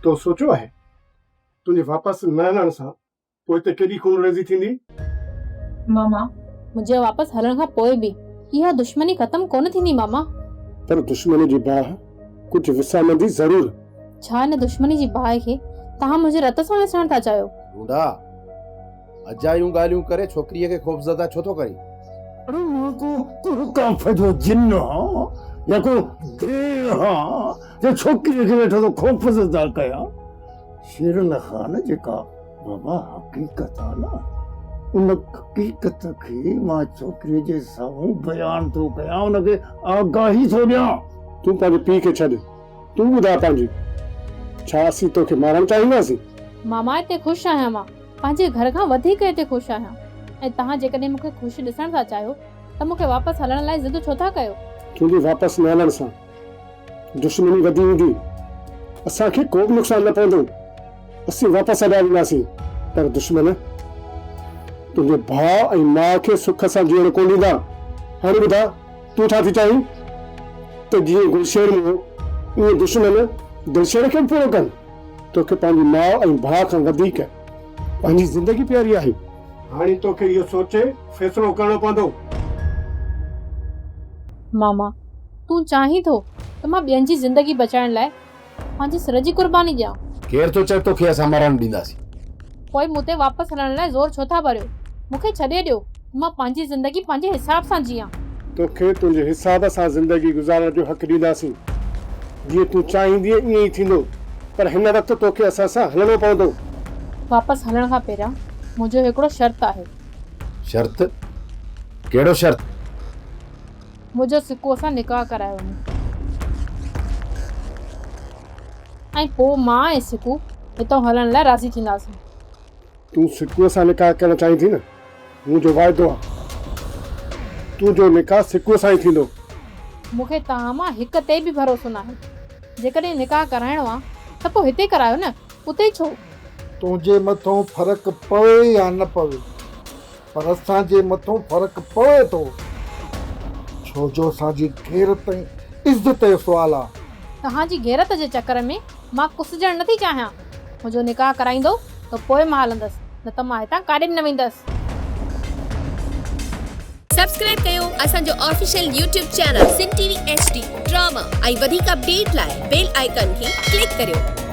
تو سوچيو آهي تنهنجي واپس نه هلڻ سان پوء هتي ڪيڏي خونريزي ٿيندي؟ ماما! منهنجي واپس هلڻ کان پوء به اها دشمني ختم ڪونه ٿيندي ماما. پر دشمني جي باهه ڪجهه وسامندي ضرور. ڇا ان دشمني جي باهه کي توهان منهنجي رت سان وسائڻ ٿا چاهيو؟ ڍونڍا! اجايون ڳالهيون ڪري ڇوڪريء کي خوفزده ڇو ٿو ڪرين؟ اڙي مان ڪو ڪاف جو جن هان يا ڪو ديو هان جو ڇوڪريء کي ويٺو ٿو خوفزده ڪيان؟ شيرل خان جيڪا بابا حقيقت آ نه ان حقيقت کي مان ڇوڪريء جي سامهون بيان ٿو ڪيان ان کي آگاهي ٿو ڏيان. تون پنهنجي پيء کي ڇڏ، تون ٻڌاء پنهنجي، ڇا اسين توکي مارڻ چاهينداسين؟ ماما هتي خوش آهيان مان پنهنجي گهر کان وڌيڪ هتي خوش آهيان ۽ توهان جيڪڏهن مون کي خوش ڏسڻ ٿا چاهيو ته مون کي واپس هلڻ لاء ضد ڇو ٿا ڪيو؟ تنهنجي واپس نه هلڻ سان دشمني وڌي ويندي، اسان کي ڪو به نقصان نه پوندو، اسين واپس هليا وينداسين، پر دشمن تنهنجي ڀاء ۽ ماء کي سک سان جيئڻ ڪونه ڏيندا. هاڻي ٻڌاء تون ڇا ٿي چاهين ته جيئن گلشير مئو ائين دشمن دلشير کي به پورو ڪن؟ توکي پنهنجي ماء ۽ ڀاء کان وڌيڪ پنهنجي زندگي پياري آهي. هاڻي توکي اهو سوچي فيصلو ڪرڻو پوندو. ماما، تون چاهين ٿو ته مان ٻين جي زندگي بچائڻ لاء پنهنجي سر جي قرباني ڏيان؟ ڪير ٿو چئي توکي اسان مرڻ ڏينداسين؟ پوء مون تي واپس هلڻ لاء زور ڇو ٿا ڀريو؟ مون کي ڇڏي ڏيو ته مان پنهنجي زندگي پنهنجي حساب سان جيئان. توکي تنهنجي حساب سان زندگي گذارڻ جو حق ڏينداسين. جيئن تون چاهيندينء ائين ئي ٿيندو. پر هن وقت توکي اسان سان هلڻو پوندو. واپس هلڻ کان پهريان منهنجو هڪڙو شرط آهي. شرط؟ ڪهڙو شرط؟ منهنجو سڪوء سان نڪاح ڪرايو وڃي ۽ پوء مان ۽ سڪو هتان هلڻ لاء راضي ٿينداسين. تون سڪوء سان نڪاح ڪرڻ چاهين ٿي نه؟ منهنجو واعدو آ، تنهنجو نڪاح سڪوء سان ئي ٿيندو. مون کي توهان مان هڪ تي به ڀروسو ناهي. جيڪڏهن نڪاح ڪرائڻو آ ته پوء هتي ڪرايو نه، اتي ڇو؟ تنهنجي مٿون فرق پوي يا نه پوي، پر اسان جي مٿون فرق پوي ٿو، ڇو جو اسان جي غيرت ۽ عزت جو سوال آ. توهان جي غيرت جي چڪر ۾ مان ڪسجڻ نٿي چاهيان. منهنجو نڪاح ڪرائيندو ته پوء مان هلندس، نه ته مان هتان ڪاڏي به نه ويندس. سبسڪرائب ڪيو اسان جو official YouTube channel Sindh T V H D drama ۽ وڌيڪ اپڊيٽ لاء بيل آئيڪان کي ڪلڪ ڪريو.